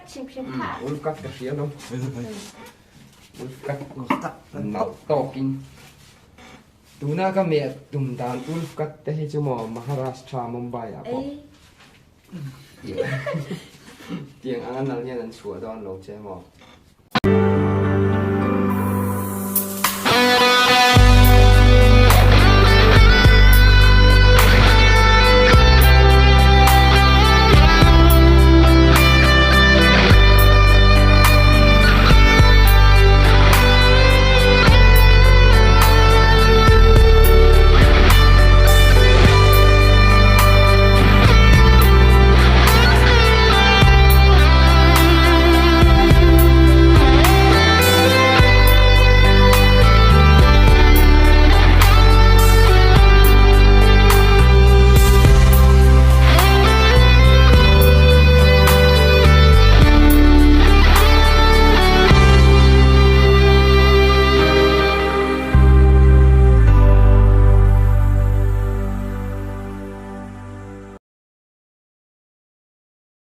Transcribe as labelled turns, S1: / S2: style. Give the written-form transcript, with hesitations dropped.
S1: cut hrim hrim kha.
S2: Wolf cut ka hria lo. Wolf cut nalh tawkin. Tuna ka meh tum dan wolf cut te hi chu maw Maharashtra Mumbai ah pawh tiang anga nal hian an chhuah dawn lo che maw.